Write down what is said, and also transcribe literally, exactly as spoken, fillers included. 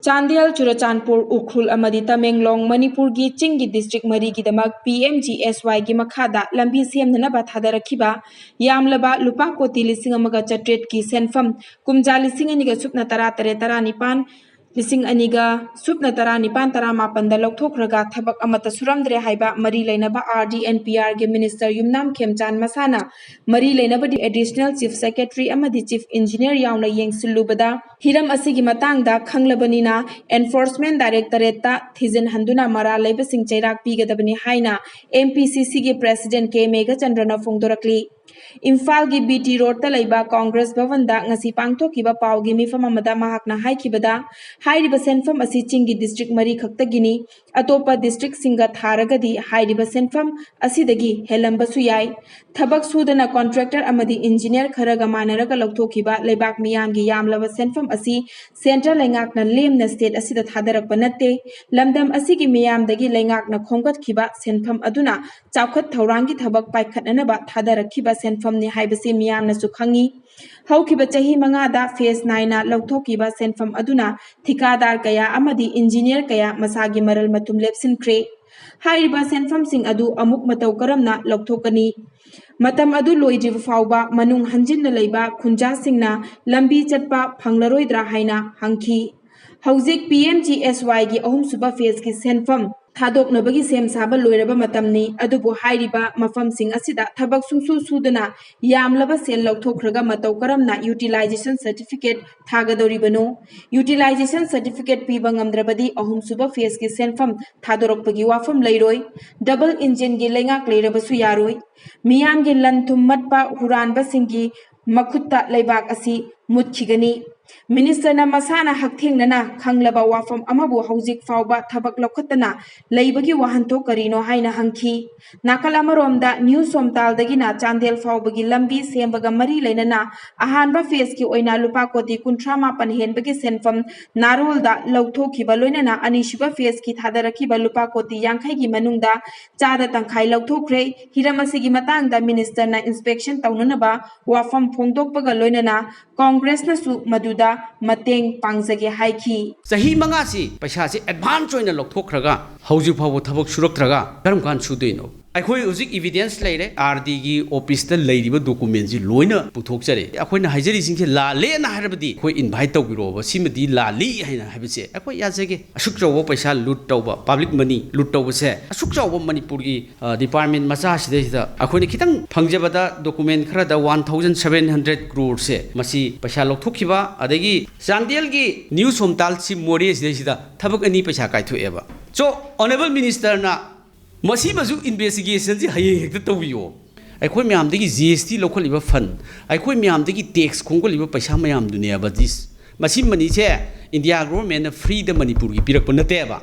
ꯆꯥꯟꯗꯦꯜ, ꯆꯨꯔꯆꯥꯟꯄꯨꯔ, ꯎꯈ꯭ꯔꯨꯜ ꯑꯃꯗꯤ ꯇꯃꯦꯡꯂꯣꯡ, ꯃꯅꯤꯄꯨꯔꯒꯤ ꯆꯤꯡꯒꯤ ꯗꯤꯁꯇ꯭ꯔꯤꯛ ꯃꯔꯤꯒꯤꯗꯃꯛ ꯄꯤ ꯑꯦꯝ ꯖꯤ ꯑꯦꯁ ꯋꯥꯏꯒꯤ ꯃꯈꯥꯗ ꯂꯝꯕꯤ ꯁꯦꯝꯅꯅꯕ ꯊꯥꯗꯔꯛꯈꯤꯕ ꯌꯥꯝꯂꯕ ꯂꯨꯄꯥ ꯀꯣꯇꯤ ꯂꯤꯁꯤꯡ ꯑꯃꯒ ꯆꯥꯇ꯭ꯔꯦꯠꯀꯤ ꯁꯦꯟꯐꯝ ꯀꯨꯝꯖꯥ ꯂꯤꯁꯤꯡ ꯑꯅꯤꯒ ꯁꯨꯞꯅ ꯇꯔꯥ ꯇꯔꯦꯠ ꯇꯔꯥ ꯅꯤꯄꯥꯟ, ꯂꯤꯁꯤꯡ ꯑꯅꯤꯒ ꯁꯨꯞꯅ ꯇꯔꯥ ꯅꯤꯄꯥꯟ ꯇꯔꯥ ꯃꯥꯄꯟꯗ ꯂꯧꯊꯣꯛꯈ꯭ꯔꯒ ꯊꯕꯛ ꯑꯃꯠꯇ ꯁꯨꯔꯝꯗ꯭ꯔꯦ ꯍꯥꯏꯕ ꯃꯔꯤ ꯂꯩꯅꯕ ꯑꯥꯔ ꯗꯤ ꯑꯦꯟ ꯄꯤ ꯑꯥꯔꯒꯤ ꯃꯤꯅꯤꯁꯇꯔ ꯌꯨꯝꯅꯥꯝ ꯈꯦꯝꯆꯥꯟ ꯃꯁꯥꯅ ꯃꯔꯤ ꯂꯩꯅꯕꯗꯤ ꯑꯦꯗꯤꯁꯅꯦꯜ ꯆꯤꯐ ꯁꯦꯀ꯭ꯔꯦꯇꯔꯤ ꯑꯃꯗꯤ ꯆꯤꯐ ꯏꯟꯖꯤꯅꯤꯌꯔ ꯌꯥꯎꯅ ꯌꯦꯡꯁꯤꯜꯂꯨꯕꯗ ꯍꯤꯔꯝ ꯑꯁꯤꯒꯤ ꯃꯇꯥꯡꯗ ꯈꯪꯂꯕꯅꯤꯅ ꯑꯦꯟꯐꯣꯔꯁꯃꯦꯟ ꯗꯥꯏꯔꯦꯛꯇꯣꯔꯦꯠꯇ ꯊꯤꯖꯤꯟꯍꯟꯗꯨꯅ ꯃꯔꯥꯜ ꯂꯩꯕꯁꯤꯡ ꯆꯩꯔꯥꯛ ꯄꯤꯒꯗꯕꯅꯤ ꯍꯥꯏꯅ ꯑꯦꯝ ꯄꯤ ꯁꯤ ꯁꯤꯒꯤ ꯄ꯭ꯔꯦꯁꯤꯗꯦꯟꯠ ꯀꯦ ꯃꯦꯘꯆꯟꯗ꯭ꯔꯅ ꯐꯣꯡꯗꯣꯔꯛꯂꯤ꯫ ꯏꯝꯐꯥꯜꯒꯤ ꯕꯤ ꯇꯤ ꯔꯣꯗꯇ ꯂꯩꯕ ꯀꯣꯡꯒ꯭ꯔꯦꯁ ꯚꯕꯟꯗ ꯉꯁꯤ ꯄꯥꯡꯊꯣꯛꯈꯤꯕ ꯄꯥꯎꯒꯤ ꯃꯤꯐꯝ ꯑꯃꯗ ꯃꯍꯥꯛꯅ ꯍꯥꯏꯈꯤꯕꯗ, ꯍꯥꯏꯔꯤꯕ ꯁꯦꯟꯐꯝ ꯑꯁꯤ ꯆꯤꯡꯒꯤ ꯗꯤꯁꯇ꯭ꯔꯤꯛ ꯃꯔꯤ ꯈꯛꯇꯒꯤꯅꯤ꯫ ꯑꯇꯣꯞꯄ ꯗꯤꯁꯇ꯭ꯔꯤꯛꯁꯤꯡꯒ ꯊꯥꯔꯒꯗꯤ ꯍꯥꯏꯔꯤꯕ ꯁꯦꯟꯐꯝ ꯑꯁꯤꯗꯒꯤ ꯍꯦꯜꯂꯝꯕꯁꯨ ꯌꯥꯏ꯫ ꯊꯕꯛ ꯁꯨꯗꯅ ꯀꯣꯟꯇ꯭ꯔꯦꯛꯇꯔ ꯑꯃꯗꯤ ꯏꯟꯖꯤꯅꯤꯌꯔ ꯈꯔꯒ ꯃꯥꯟꯅꯔꯒ ꯂꯧꯊꯣꯛꯈꯤꯕ ꯂꯩꯕꯥꯛ ꯃꯤꯌꯥꯝꯒꯤ ꯌꯥꯝꯂꯕ ꯁꯦꯟꯐꯝ ꯑꯁꯤ ꯁꯦꯟꯇ꯭ꯔꯦꯜ ꯂꯩꯉꯥꯛꯅ ꯂꯦꯝꯅ ꯁ꯭ꯇꯦꯠ ꯑꯁꯤꯗ ꯊꯥꯗꯔꯛꯄ ꯅꯠꯇꯦ꯫ ꯂꯝꯗꯝ ꯑꯁꯤꯒꯤ ꯃꯤꯌꯥꯝꯗꯒꯤ ꯂꯩꯉꯥꯛꯅ ꯈꯣꯝꯒꯠꯈꯤꯕ ꯁꯦꯟꯐꯝ ꯑꯗꯨꯅ ꯆꯥꯎꯈꯠ ꯊꯧꯔꯥꯡꯒꯤ ꯊꯕꯛ ꯄꯥꯏꯈꯠꯅꯅꯕ ꯊꯥꯗꯔꯛꯈꯤꯕ ꯁꯦꯟꯐꯝꯅꯤ ꯍꯥꯏꯕꯁꯤ ꯃꯤꯌꯥꯝꯅꯁꯨ ꯈꯪꯏ꯫ ꯍꯧꯈꯤꯕ ꯆꯍꯤ ꯃꯉꯥꯗ ꯐꯦꯖ ꯅꯥꯏꯅ ꯂꯧꯊꯣꯛꯈꯤꯕ ꯁꯦꯟꯐꯝ ꯑꯗꯨꯅ ꯊꯤꯀꯥꯗꯥꯔ ꯀꯌꯥ ꯑꯃꯗꯤ ꯏꯟꯖꯤꯅꯤꯌꯔ ꯀꯌꯥ ꯃꯁꯥꯒꯤ ꯃꯔꯜ ꯃꯊꯨꯝ ꯂꯦꯞꯁꯤꯟꯈ꯭ꯔꯦ꯫ ꯍꯥꯏꯔꯤꯕ ꯁꯦꯟꯐꯝꯁꯤꯡ ꯑꯗꯨ ꯑꯃꯨꯛ ꯃꯇꯧ ꯀꯔꯝꯅ ꯂꯧꯊꯣꯛꯀꯅꯤ? ꯃꯇꯝ ꯑꯗꯨ ꯂꯣꯏꯗ꯭ꯔꯤꯕ ꯐꯥꯎꯕ ꯃꯅꯨꯡ ꯍꯟꯖꯤꯟꯅ ꯂꯩꯕ ꯈꯨꯟꯖꯥꯁꯤꯡꯅ ꯂꯝꯕꯤ ꯆꯠꯄ ꯐꯪꯂꯔꯣꯏꯗ꯭ꯔꯥ ꯍꯥꯏꯅ ꯍꯪꯈꯤ꯫ ꯍꯧꯖꯤꯛ ꯄꯤ ꯑꯦꯝ ꯖꯤ ꯑꯦꯁ ꯋꯥꯏꯒꯤ ꯑꯍꯨꯝꯁꯨꯕ ꯐꯦꯖꯀꯤ ꯁꯦꯟꯐꯝ ꯊꯥꯗꯣꯛꯅꯕꯒꯤ ꯁꯦꯝ ꯁꯥꯕ ꯂꯣꯏꯔꯕ ꯃꯇꯝꯅꯤ, ꯑꯗꯨꯕꯨ ꯍꯥꯏꯔꯤꯕ ꯃꯐꯝꯁꯤꯡ ꯑꯁꯤꯗ ꯊꯕꯛ ꯁꯨꯡꯁꯨ ꯁꯨꯗꯅ ꯌꯥꯝꯂꯕ ꯁꯦꯜ ꯂꯧꯊꯣꯛꯈ꯭ꯔꯒ ꯃꯇꯧ ꯀꯔꯝꯅ ꯌꯨꯇꯤꯂꯥꯏꯖꯦꯁꯟ ꯁꯔꯇꯤꯐꯤꯀꯦꯠ ꯊꯥꯒꯗꯧꯔꯤꯕꯅꯣ? ꯌꯨꯇꯤꯂꯥꯏꯖꯦꯁꯟ ꯁꯔꯇꯤꯐꯤꯀꯦꯠ ꯄꯤꯕ ꯉꯝꯗ꯭ꯔꯕꯗꯤ ꯑꯍꯨꯝꯁꯨꯕ ꯐꯦꯖꯀꯤ ꯁꯦꯟꯐꯝ ꯊꯥꯗꯣꯔꯛꯄꯒꯤ ꯋꯥꯐꯝ ꯂꯩꯔꯣꯏ꯫ ꯗꯕꯜ ꯏꯟꯖꯤꯟꯒꯤ ꯂꯩꯉꯥꯛ ꯂꯩꯔꯕꯁꯨ ꯌꯥꯔꯣꯏ꯫ ꯃꯤꯌꯥꯝꯒꯤ ꯂꯟ ꯊꯨꯝ ꯃꯠꯄ ꯍꯨꯔꯥꯟꯕꯁꯤꯡꯒꯤ ꯃꯈꯨꯠꯇ ꯂꯩꯕꯥꯛ ꯑꯁꯤ ꯃꯨꯠꯈꯤꯒꯅꯤ꯫ ꯃꯤꯅꯤꯁꯇꯔꯅ ꯃꯁꯥꯅ ꯍꯛꯊꯦꯡꯅꯅ ꯈꯪꯂꯕ ꯋꯥꯐꯝ ꯑꯃꯕꯨ ꯍꯧꯖꯤꯛ ꯐꯥꯎꯕ ꯊꯕꯛ ꯂꯧꯈꯠꯇꯅ ꯂꯩꯕꯒꯤ ꯋꯥꯍꯟꯊꯣꯛ ꯀꯔꯤꯅꯣ ꯍꯥꯏꯅ ꯍꯪꯈꯤ꯫ ꯅꯥꯀꯜ ꯑꯃꯔꯣꯝꯗ ꯅ꯭ꯌꯨ ꯁꯣꯝꯇꯥꯜꯗꯒꯤꯅ ꯆꯥꯟꯗꯦꯜ ꯐꯥꯎꯕꯒꯤ ꯂꯝꯕꯤ ꯁꯦꯝꯕꯒ ꯃꯔꯤ ꯂꯩꯅꯅ ꯑꯍꯥꯟꯕ ꯐꯦꯖꯀꯤ ꯑꯣꯏꯅ ꯂꯨꯄꯥ ꯀꯣꯇꯤ ꯀꯨꯟꯊ꯭ꯔꯥ ꯃꯥꯄꯟ ꯍꯦꯟꯕꯒꯤ ꯁꯦꯟꯐꯝ ꯅꯥꯔꯣꯜꯗ ꯂꯧꯊꯣꯛꯈꯤꯕ ꯂꯣꯏꯅꯅ ꯑꯅꯤꯁꯨꯕ ꯐꯦꯖꯀꯤ ꯊꯥꯗꯔꯛꯈꯤꯕ ꯂꯨꯄꯥ ꯀꯣꯇꯤ ꯌꯥꯡꯈꯩꯒꯤ ꯃꯅꯨꯡꯗ ꯆꯥꯗ ꯇꯪꯈꯥꯏ ꯂꯧꯊꯣꯛꯈ꯭ꯔꯦ꯫ ꯍꯤꯔꯝ ꯑꯁꯤꯒꯤ ꯃꯇꯥꯡꯗ ꯃꯤꯅꯤꯁꯇꯔꯅ ꯏꯟꯁꯄꯦꯛꯁꯟ ꯇꯧꯅꯅꯕ ꯋꯥꯐꯝ ꯐꯣꯡꯗꯣꯛꯄꯒ ꯂꯣꯏꯅꯅ ꯀꯣꯡꯒ꯭ꯔꯦꯁꯅꯁꯨ ꯃꯗꯨ ꯃꯇꯦꯡ ꯄꯥꯡꯖꯒꯦ ꯍꯥꯏꯈꯤ꯫ ꯆꯍꯤ ꯃꯉꯥꯁꯤ ꯄꯩꯁꯥꯁꯤ ꯑꯦꯗꯚꯥꯟꯁ ꯑꯣꯏꯅ ꯂꯧꯊꯣꯛꯈ꯭ꯔꯒ ꯍꯧꯖꯤꯛ ꯐꯥꯎꯕ ꯊꯕꯛ ꯁꯨꯔꯛꯇ꯭ꯔꯒ ꯀꯔꯝ ꯀꯥꯟꯗ ꯁꯨꯗꯣꯏꯅꯣ? ꯑꯩꯈꯣꯏ ꯍꯧꯖꯤꯛ ꯏꯚꯤꯗꯦꯟꯁ ꯂꯩꯔꯦ, ꯑꯥꯔ ꯗꯤꯒꯤ ꯑꯣꯐꯤꯁꯇ ꯂꯩꯔꯤꯕ ꯗꯣꯀꯨꯃꯦꯟꯁꯤ ꯂꯣꯏꯅ ꯄꯨꯊꯣꯛꯆꯔꯦ꯫ ꯑꯩꯈꯣꯏꯅ ꯍꯥꯏꯖꯔꯤꯁꯤꯡꯁꯦ ꯂꯥꯜꯂꯦꯅ ꯍꯥꯏꯔꯕꯗꯤ ꯑꯩꯈꯣꯏ ꯏꯟꯚꯥꯏꯠ ꯇꯧꯕꯤꯔꯛꯑꯣꯕ, ꯁꯤꯃꯗꯤ ꯂꯥꯜꯂꯤ ꯍꯥꯏꯅ ꯍꯥꯏꯕꯁꯦ ꯑꯩꯈꯣꯏ ꯌꯥꯖꯒꯦ꯫ ꯑꯁꯨꯛ ꯆꯥꯎꯕ ꯄꯩꯁꯥ ꯂꯨꯠ ꯇꯧꯕ, ꯄꯕ꯭ꯂꯤꯛ ꯃꯅꯤ ꯂꯨꯠ ꯇꯧꯕꯁꯦ, ꯑꯁꯨꯛ ꯆꯥꯎꯕ ꯃꯅꯤꯄꯨꯔꯒꯤ ꯗꯤꯄꯥꯔꯠꯃꯦꯟ ꯃꯆꯥꯁꯤꯗꯩꯁꯤꯗ ꯑꯩꯈꯣꯏꯅ ꯈꯤꯇꯪ ꯐꯪꯖꯕꯗ ꯗꯣꯀꯨꯃꯦꯟ ꯈꯔꯗ ꯋꯥꯟ ꯊꯥꯎꯖꯟ ꯁꯚꯦꯟ ꯍꯟꯗ꯭ꯔꯦꯠ ꯀ꯭ꯔꯣꯔꯁꯦ ꯃꯁꯤ ꯄꯩꯁꯥ ꯂꯧꯊꯣꯛꯈꯤꯕ, ꯑꯗꯒꯤ ꯆꯥꯟꯗꯦꯜꯒꯤ ꯅ꯭ꯌꯨ ꯁꯣꯝꯇꯥꯜ ꯁꯤ ꯃꯣꯔꯦ ꯁꯤꯗꯩꯁꯤꯗ ꯊꯕꯛ ꯑꯅꯤ ꯄꯩꯁꯥ ꯀꯥꯏꯊꯣꯛꯑꯦꯕ꯫ ꯁꯣ ꯑꯣꯅꯔꯦꯕꯜ ꯃꯤꯅꯤꯁꯇꯔꯅ ꯃꯁꯤꯃꯁꯨ ꯏꯟꯚꯦꯁꯇꯤꯒꯦꯁꯟꯁꯤ ꯍꯌꯦꯡ ꯍꯦꯛꯇ ꯇꯧꯕꯤꯌꯣ꯫ ꯑꯩꯈꯣꯏ ꯃꯌꯥꯝꯗꯒꯤ ꯖꯤ ꯑꯦꯁ ꯇꯤ ꯂꯧꯈꯠꯂꯤꯕ ꯐꯟ, ꯑꯩꯈꯣꯏ ꯃꯌꯥꯝꯗꯒꯤ ꯇꯦꯛꯁ ꯈꯣꯝꯒꯠꯂꯤꯕ ꯄꯩꯁꯥ ꯃꯌꯥꯝꯗꯨꯅꯦꯕ ꯗꯤꯁ꯫ ꯃꯁꯤ ꯃꯅꯤꯁꯦ ꯏꯟꯗꯤꯌꯥ ꯒꯣꯚꯔꯟꯃꯦꯟꯅ ꯐ꯭ꯔꯤꯗ ꯃꯅꯤꯄꯨꯔꯒꯤ ꯄꯤꯔꯛꯄ ꯅꯠꯇꯦꯕ꯫